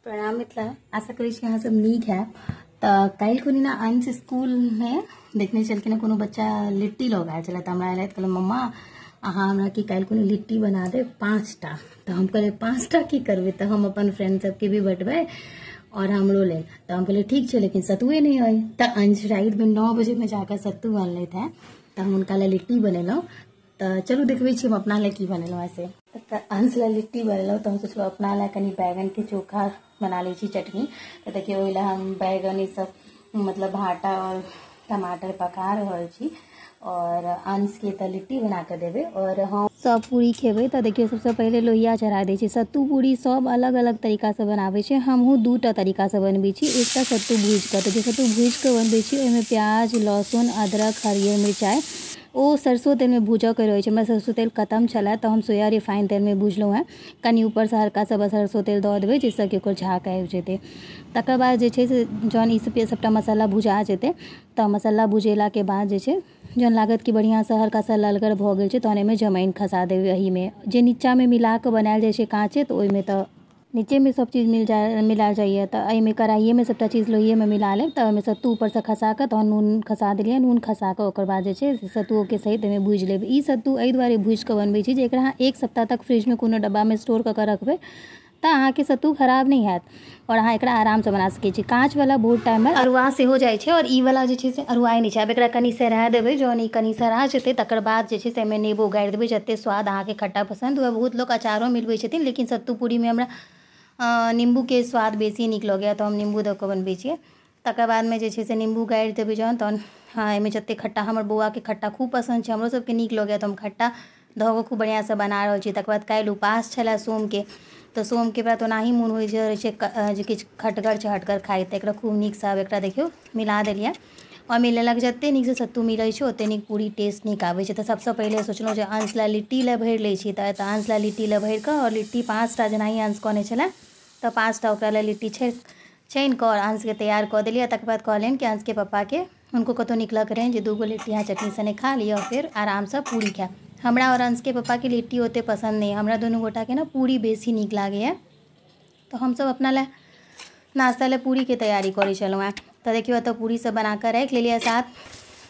प्रणाम मिथिला, आशा करै छी अहाँ सब नीक है। तऽ काल्हि खुनी ना अंश स्कूलमे देखने छलखिन कोनो बच्चा लिट्टी लऽ आयल छलै, तऽ हमरा एलै तऽ कहलक मम्मा अहाँ हमरा की काल्हि खुनी लिट्टी बना देब 5टा। तऽ हम कहलियै 5टा की करबै, तऽ हम अपन फ्रेंड सबके भी बटबै और हमरो लेल। तऽ हम कहलियै ठीक छै, लेकिन सत्तुए नहि अइ। तऽ अंश रातिमे 9 बजेमे जाकऽ सत्तू अनलथि हेँ, तऽ हम हुनका लए लिट्टी बनेलहुँ। तऽ चलू देखबै छी हम अपना लए की बनेलहुँ। ऐसे तऽ अंश लए लिट्टी बनेलहुँ, तऽ हम सोचलहुँ अपना लए कनि बैगनके चोखा बना लै छी, चटनी। तऽ देखियौ ओहि लए हम बैगन ई सब मतलब भाटा और टमाटर पका रहल छी और अंशके तऽ लिट्टी बना कऽ देबै और हम सब पूरी खेबै। तऽ देखियौ सबसँ पहिले लोहिया चढ़ा दै छी। सत्तू पूरी सब अलग अलग तरीकासँ बनाबै छै, हमहूँ 2टा तरीकासँ बनबै छी। एकटा सत्तू भूजि कऽ, तऽ जे सत्तू भूजि कऽ बनबै छी ओहिमे प्याज, लहसुन, अदरक, हरियर मिरचाइ ओ सरसों तेलमे भूजऽके रहै छै। हमरा सरसों तेल खतम छलै तऽ हम सोया रिफाइन तेलमे भुजलहुँ हेँ। कनि ऊपरसँ हल्का सा बस सरसों तेल दऽ देबै जाहिसँ कि ओकर झाग आबि जेतै। तकर बाद जे छै से जहन ई सब सबटा मसाला भुजा जेतै तऽ मसाला भुजेलाके बाद जे छै जहन लागत कि बढ़िआँसँ हल्का सा ललगर भऽ गेल छै तहन एहिमे जमाइन खसा देबै। एहिमे जे नीचाँमे मिलाकऽ बनायल जाइ छै काँचे, तऽ ओहिमे तऽ नीचेमे सब चीज मिलायल जाइए। तऽ एहिमे कढ़ाइएमे सबटा चीज लोहिएमे मिला लेब। तऽ ओहिमे सत्तू ऊपरसँ खसा कऽ तहन नून खसा देलियै। नून खसा कऽ ओकर बाद जे छै से सत्तुओके सहित एहिमे भूजि लेब। ई सत्तू एहि दुआरे भूजि कऽ बनबै छी जे एकरा अहाँ 1 सप्ताह तक फ्रिजमे कोनो डब्बामे स्टोर कऽ कऽ रखबै तऽ अहाँके सत्तू खराब नहि हैत और अहाँ एकरा आरामसँ बना सकै छी। काँचवला बहुत टाइममे अरुआ सेहो जाइ छै और ई वाला जे छै से अरुआइ नहि छै। आब एकरा कनि सरा देबै, जहन ई कनि सरा जेतै तकर बाद जे छै से एहिमे नेबो गाड़ि देबै, जतेक स्वाद अहाँके खट्टा पसन्द हुए। बहुत लोक अचारो मिलबै छथिन, लेकिन सत्तू पूरीमे हमरा नीम्बूके स्वाद बेसी नीक लगैए तऽ हम नीम्बू दऽ कऽ बनबै छियै। तकर बादमे जे छै से नीम्बू गाड़ि देबै जहन, तहन हँ एहिमे जतेक खट्टा, हमर बौआके खट्टा खूब पसन्द छै, हमरो सबके नीक लगैए तऽ हम खट्टा दऽ कऽ खूब बढ़िआँसँ बना रहल छी। तकर बाद काल्हि उपास छलै सोमके, तऽ सोमके व्रत ओनाही मोन होइ छै जे किछु खटगर चहटगर खाइ, तऽ एकरा खूब नीकसँ आब एकरा देखियौ मिला देलियै। और मिलेलक जतेक नीकसँ सत्तू मिलै छै ओतेक नीक पूरी टेस्ट नीक आबै छै। तऽ सबसँ पहिले सोचलहुँ जे अंश लए लिट्टी लए भरि लै छी, तऽ एतऽ अंश लए लिट्टी लए भरि कऽ और लिट्टी 5टा जेनाही अंश कहने छलै तऽ 5टा ओकरा लए लिट्टी छानि कऽ और अंशके तैयार कऽ देलियै। तकर बाद कहलियनि कि अंशके पप्पाके हुनको कतहु निकलऽके रहनि जे 2 गो लिट्टी अहाँ चटनी सने खा लिअ फेर आरामसँ पूरी खायब। हमरा आओर अंशके पप्पाके लिट्टी ओतेक पसन्द नहि, हमरा दुनू गोटाके ने पूरी बेसी नीक लागैए, तऽ हमसब अपना लए नाश्ता लए पूरीके तैयारी करै छलहुँ हेँ। तऽ देखियौ एतऽ पूरी सब बनाकऽ राखि लेलियै।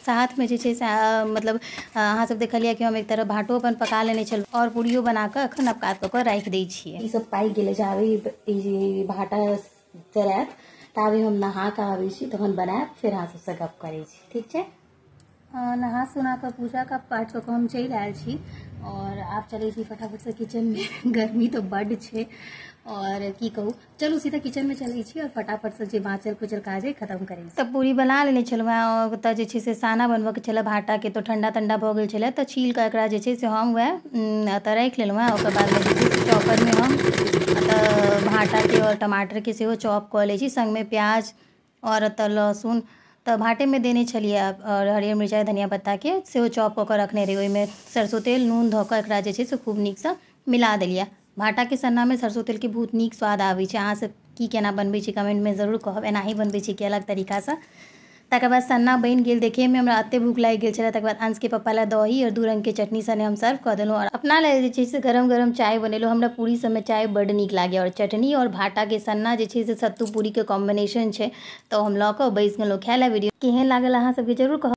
साथमे जे छै से मतलब अहाँ सब देखलियै कि हम एक तरफ भाटो अपन पका लेने छलहुँ और पूरियो बनाकऽ एखन अपकात कऽ कऽ राखि दै छियै। ई सब पाकि गेलै, जाबे ई भाटा चढ़ायत ताबे हम नहा कऽ आबै छी, तहन बनायब, फेर अहाँ सबसँ गप करै छी, ठीक छै। नहा सोना कऽ पूजा का पाठ कऽ कऽ हम चलि आयल छी और आब चलै छी फटाफटसँ किचनमे। गर्मी तऽ बड्ड छै और की कहू, चलू सीधा किचनमे चलै छी और फटाफटसँ जे बाँचल खुचल काज अइ खतम करै छी। तऽ पूरी बना लेने छलहुँ हेँ और ओतऽ जे छै से साना बनबऽके छलै भाटाके, तऽ ठण्डा तण्डा भऽ गेल छलै तऽ छील कऽ एकरा जे छै से हम वएह एतऽ राखि लेलहुँ हेँ। ओकर बादमे जे छै से चॉपरमे हम एतऽ भाटाके और टमाटरके सेहो चॉप कऽ लै छी, सङ्गमे प्याज और एतऽ लहसुन तऽ भाटेमे देने छलियै और हरियर मिरचाइ धनिया पत्ताके सेहो चॉप कऽ कऽ रखने रही। ओहिमे सरसों तेल नून धऽ कऽ एकरा जे छै से खूब नीकसँ मिला देलियै। भाटाके सन्नामे सरसों तेलके बहुत नीक स्वाद आबै छै। अहाँ सब की केना बनबै छी कमेंटमे जरूर कहब, एनाही बनबै छी कि अलग तरीकासँ। तकर बाद सन्ना बनि गेल, देखैमे हमरा एतेक भूख लागि गेल छलै। तकर बाद अंशके पप्पा लए दही और 2 रङ्गके चटनी सने हम सर्व कऽ देलहुँ और अपना लए जे छै से गरम गरम चाय बनेलहुँ। हमरा पूरी सबमे चाय बड्ड नीक लागैए और चटनी और भाटाके सन्ना जे छै से सत्तू पूरीके कॉम्बिनेशन छै, तऽ हम लऽ कऽ बैसि गेलहुँ खाय लए। वीडियो केहन लागल अहाँ सबके जरूर कहब।